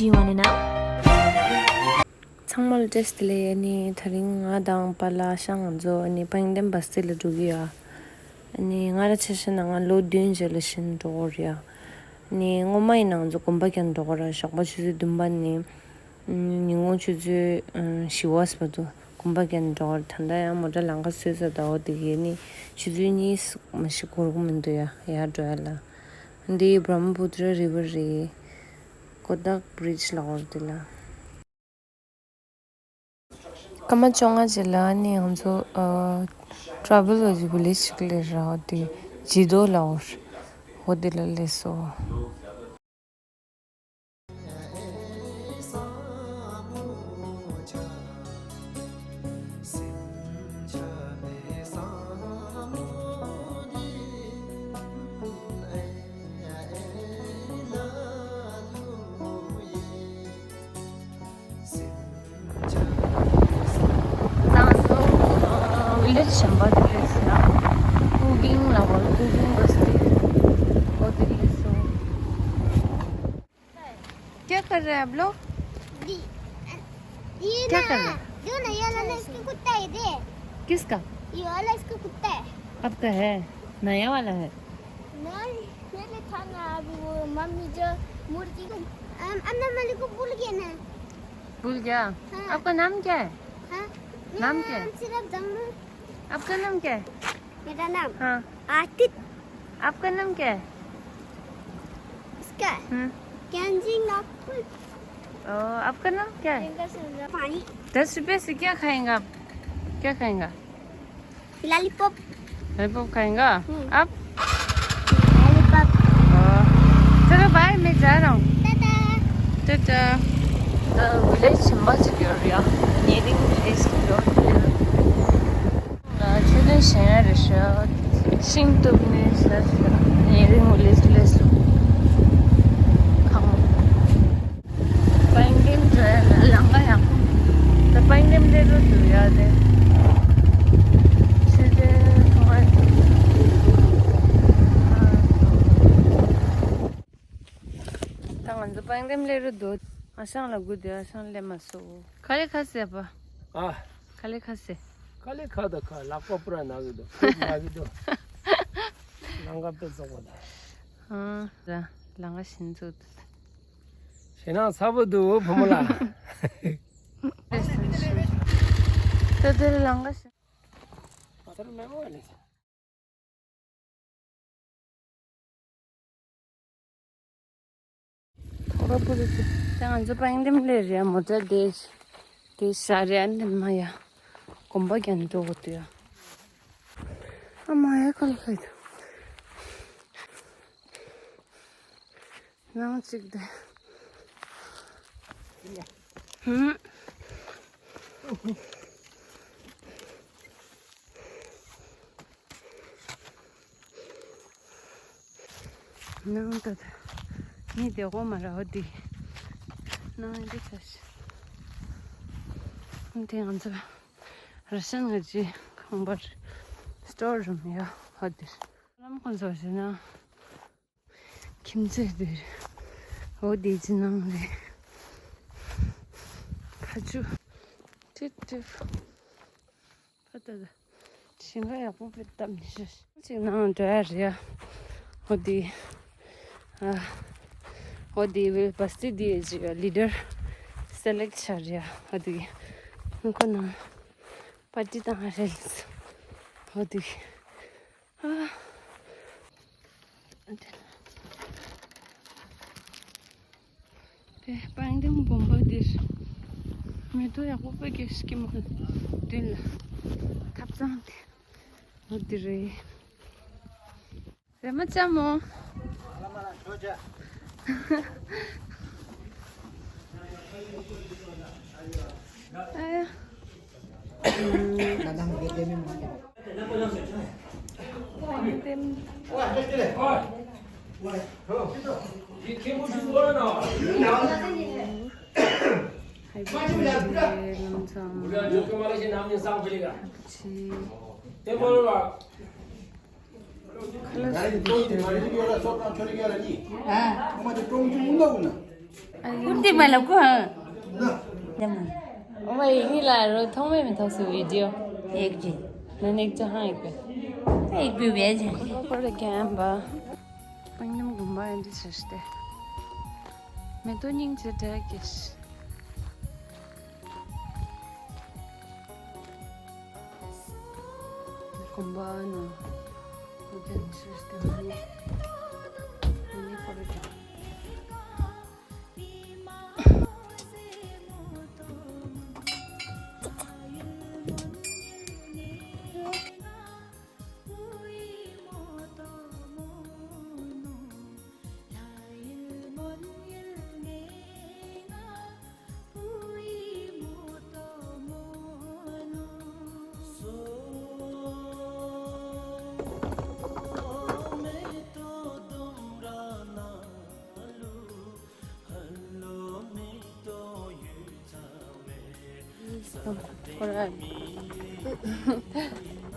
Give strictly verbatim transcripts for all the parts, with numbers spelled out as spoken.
Do you wanna know? ཚང་མ་ལ་བཀྲ་ཤིས་བདེ་ལེགས། ཨ་ནི་དེ་རིང་ང་དང་པཱ་ལགས་ཤང་ང་ཚོ་ཨ་ནི་པང་གདན་བ་སྟི་ལ་འགྲོ་གི་ཡོད། ཨ་ནི་ང་རང་ཆ་བཞག་ན་ང་ལོ་བདུན་རྗེས་ལ་གཞི་ནས་འགྲོ་གི་ཡོད་རེད། ཨ་ནི་སྔོན་མ་ཡིན་ན་ང་ཚོ་དགོན་པ་རྒྱག་ནས་འགྲོ་གི་རེད། ཞོགས་པ་ཆུ་ཚོད་བདུན་པ་ནས་ཉིན་གུང་ཆུ་ཚོད་བཞི་པ་བར་དུ་དགོན་པ་རྒྱག་ནས་འགྲོ་གི་རེད། ད་ལྟ་ཡང་མོ་ཊ་ལམ་ཁ་བཟོས་ཚར། ད་འོ་དེ་གས་ནི་ཆུ་ཚོད་གཉིས་མ་གཏོགས་འགོར་གི་མི་འདུག་ཡ། ཡར་འགྲོ་ཡ་ལ། འདི་Brahmaputra river རེད། Kodak bridge ལབ་ཀྱི་ཡོད་རེད་འདི་ལ། སྐར་མ་བཅོ་ལྔ་རྗེས་ལ་ནི་ང་ཚོ་ཨ་Travelodge village ཞིག་སླེབས་ར། འོ་དེ་ཇི་དོ་ལབ་ཀྱི་ཡོད་རེད། འོ་དེ་ལ་སླེབས་སོང་། ད་ང་ཚོ་village གཞན་པ་དེ་སླེབས་སོང་ཡ། Cooking ལབ་ཀྱི་ཡོད་རེད། Cooking basti འོ་དེ་སླེབས་སོང་། क्या कर रहे हैं आप लोग? दी, ये क्या ना, कर रहे हैं? जो ना, ये वाला ना, इसका कुत्ता है, दे। किसका? ये वाला इसका कुत्ता है। आपका है? नया वाला है? नहीं, मेरे था ना, अभी वो मम्मी जो मुर्गी को, अम, अम्मा मम्मी को भूल गया ना। भूल गया? हाँ। आपका नाम क्या है? हाँ? नाम क्या है? मेरा नाम सिर्फ जम्मू। आपका नाम क्या है? मेरा नाम? हाँ। आतिफ। आपका नाम क्या है? इसका? हम्म। क्यांजिंग नागपुर। ओ, आपका नाम क्या है? पानी। दस रुपए से क्या खाएंगे आप? क्या खाएंगे? लॉलीपॉप। लॉलीपॉप खाएंगे? हम्म। आप? लॉलीपॉप। ओ। चलो बाय, मैं जा रहा हूँ। टाटा। टाटा। ད་village གཞན་པ་ཅིག་ཡོད་རེད་ཡ། ཉེ་རིང་village ཅིག་ཡོད་རེད། ལ་ཆུ་ལེན་གཞན་ཡ་རེད་ཤག་ཤིང་གཏུབ་ནས་ཤག་ཤག་ཉེ་རིང་village སླེབས་སོང་། ཁམས། པང་གདན་འགྲོ་ཡ་ལ་ལམ་ཁ་ཡག་པོ། ད་པང་གདན་སླེབས་རོགས་འདུག་ཡ་དེ། ཆུ་དེ་ཐོག་མ། ད་ང་ཚོ་པང་གདན་སླེབས་རོགས་འདུག་ཨ་ཞང་ལ་སྒུག་དེ་ཨ་ཞང་སླེབས་མ་སོང་། ག་ལེ་ཁ་སེ་པ། ཨ། ག་ལེ་ཁ་སེ། ག་ལེ་ཁ་ད་ཁ་ལག་པ་པུ་ར་ན་གི་འདུག་ན་གི་འདུག་ལམ་ཁ་དཔེ་བཙོག་པ་དང་། ཨང་། ལམ་ཁ་ཞིག་བཙོག་འདུག་ཞེད་སྣང་ཚ་པོ་འདུག་བུ་མོ་ལགས། ད་དེར་ལམ་ཁ་ཞིག་ད་ང་ཚོ་པང་གདན་སླེབས་རེད། མོ་ཊ་དེ་དེ་ཤར་རེད། ཨ་ནི་མ་ཡ་དགོན་པ་རྒྱག་འགྲོ་དགོས་འདུག་ཡ། ཨ་མ་ཡ་ཁ་ལ་ཁ་ཡི་ནང་གཅིག་དེ། ཧུམ། ནང་དུ་མི་བདེ་གོ་མ་ར་འོ་དེ། ནང་འདི་ཚ་ཞིག་འདི་ང་ཚོ་ར་ཤན་གྱི་ཁང་པར་སི་ཊོར་རུམ་ཡོད་འོ་དེ། ལམ་ཁོང་ཚོ་ཞེ་ན། ཁྱིམ་མཚེས་དེ་རེད། འོ་དེ་ཅི་ནང་རེད། ཕ་ཆུ། ཏིབ་ཏིབ། ཕ་ད་ད། ཞིང་ཁ་ཡག་པོ་དཔེ་བཏབ་ནས་ཤོག་ཅིག་ནང་འགྲོ་ཡ་རེད་ཡ། འོ་དེ། ཨ། འོ་དེ་བེ་བ་སི་ཏི་དེ་ཅིག་ལི་ཌར་སེ་ལེག་ཊི་བྱ་རེད་ཡ། འོ་དེ། ཁོ་ནང་པར་ཊི་བཏང་རེད། འོ་དེ། ཨ། དེ་པང་གདན་དགོན་པ་འདིར་མེ་ཏོག་ཡག་པོ་དཔེ་སྐྱེས་ཀྱི་མ་རེད། མདུན་ལ་ཐབ་ཚང་དེ་འོ་འདི་རེད། རེ་མ་ཅག་མོ། ཨ་ཡ། कुर्ती मला को हाँ। ओ भाई, ये ला रो थोंग में में था सु वीडियो। एक जी। मैंने एक जहाँ एक पे। एक भी भेज। कोड़ा गैम्बा। पंगनम गुम्बा एंडी सस्ते। मैं तो निंग से डर किस। Kumbano. Kumbano.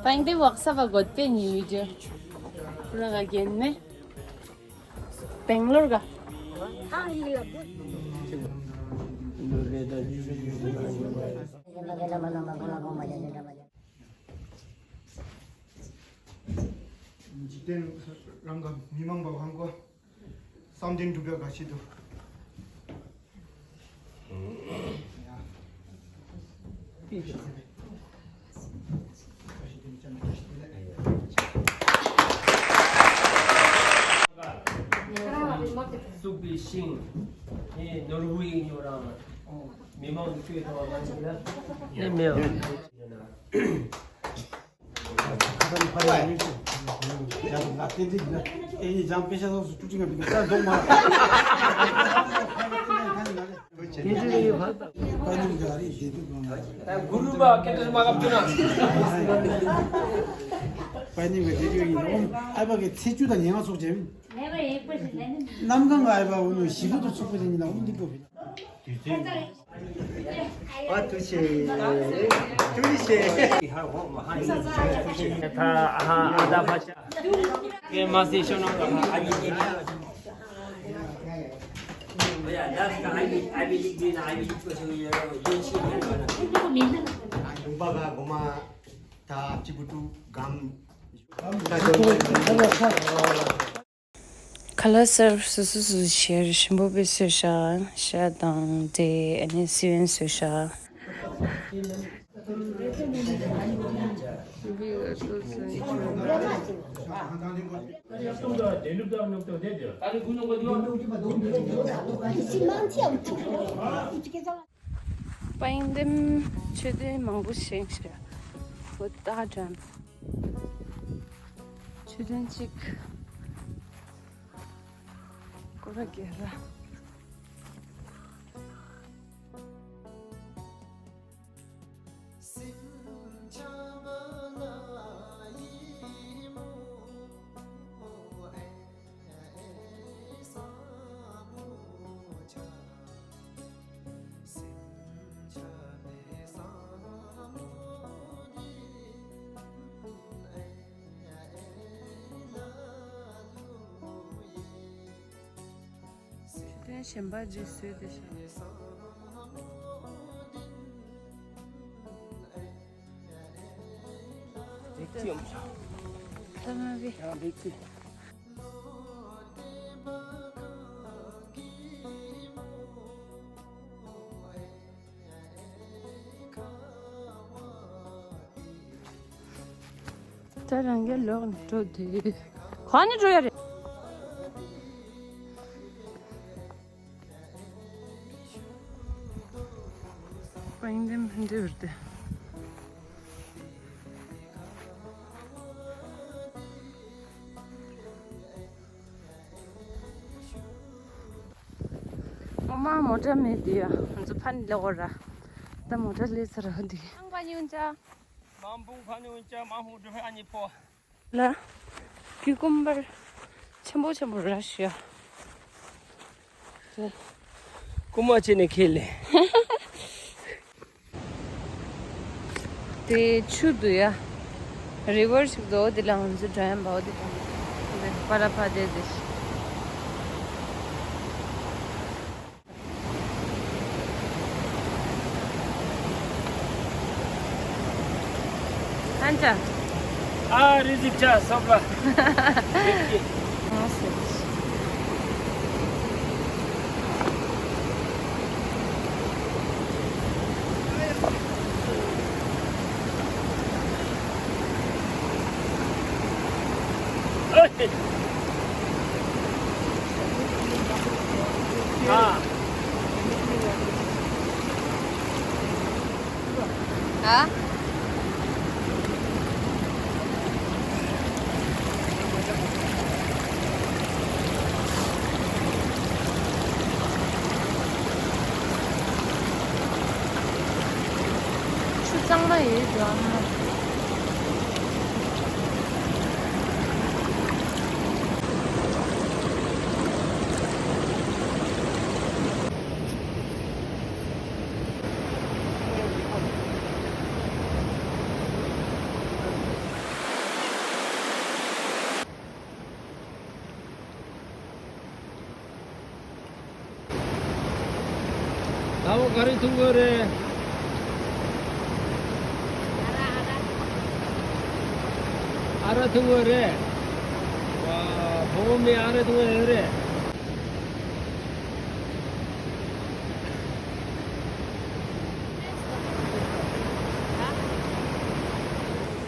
Pang de waksa ba got pe ni video. Pura ga gen ne. Bangalore ga. འཇིག་རྟེན་རང་གི་མི་མང་པ་གང་གོ། བསམ་དོན་འགྲུབ་པའི་ག་ཞིག་ཏུ། བཙུགས་པའི་ཤིང་། དེ་ནོར་བུ་ཡིན་ཡོད་རང་། མི་མང་གི་སྐྱོད་ཐོག་ལ་ཞིག་ལ། ནི་མེད། ཨ་ཐུགས་རྗེ་ཆེ། ཐུགས་རྗེ་ཆེ། ད་ཨ་ཧ་ཨ་ད་ཕ་ཆ། ཀེ་མ་སི་ཤོ་ནོ་ཨ་ཡི་ཀེ། ཡ་ད་ཨ་ཡི་ཨ་ཡི་ཀེ་ན་ཨ་ཡི་ཀེ་ཤོ་ཡོ་ཡོ་ཆི་ཡོ་ན། ཡུམ་པ་ག་གོ་མ་ད་ཅི་བུ་ཏུ་གམ། ཁ་ལག་སར་སོ་སོ་སོ་ཞེར་ཞིམ་པོ་པའི་སོས་ཤ་ཤ་དང་དེ་ཨ་ནི་སི་ཝན་སོས་ཤ། པ་ཡིན་དེམ་མཆོད་རྟེན་མང་པོ་བཞེངས་ཤག་འོ་ད་དྲན། མཆོད་རྟེན་གཅིག་སྐོར་ར་རྒྱལ་ར། དེ་གཞན་པ་རྗེས་སུ་དེ་ཤ། རིགས་ཀྱི་ཡོམ་ཆ། ཐ་མ་བི། ཡང་རིགས་ཀྱི། ད་རང་གི་ལོག་ནས་འགྲོ་དུས། གང་ནས་འགྲོ་ཡ་རེད། པ་ཡིན་དེ་མི་འདི་བར་དེ། ཨོ་མ་མོ་ཊ་མེད་དེ་ཡ། ང་ཚོ་ཕ་ནི་ལེ་འོ་ར། ད་མོ་ཊ་ལེ་ཚར་འདི། ཨང་པ་ཉུང་ཅག་མང་པོ་ཕ་ཉུང་ཅག་མང་པོ་འགྲོ་ཕ་ཨ་ནི་པོ། ལ། ཀྱུ་ཀུམ་བར་ཆེན་པོ་ཆེན་པོ་ར་ཤི་ཡ། རྐུ་མ་བྱས་ནས་ཁེལ་ལེ། དེ་ཆུ་འདུག་ཡ། རི་ཝར་ཞིག་འདུག་འོ་དེ་ལ་ང་ཚོ་འགྲོ་ཡ་འབའ་འོ་དེ་དང་། དེ་པ་ར་ཕ་དེ་དེ། ཨ་རི་ཟིག་ཆ་སོབ་ལ། ཨ། ཨ། ཆུ་གཙང་མ་ཡོད་འགྲོ་ཨ་མ། ད་བོ་ག་རེ་འཐུང་གི་རེད། ཨ་རག་འཐུང་གི་རེད། བ། བུ་མོ་མི་ཨ་རག་འཐུང་གི་ཡོད་རེད།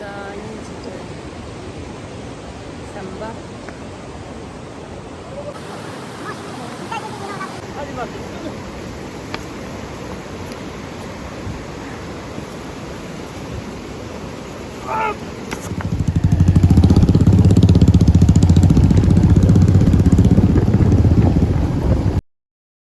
ད་ཡིན་གཅིག་རེད། ཟམ་པ།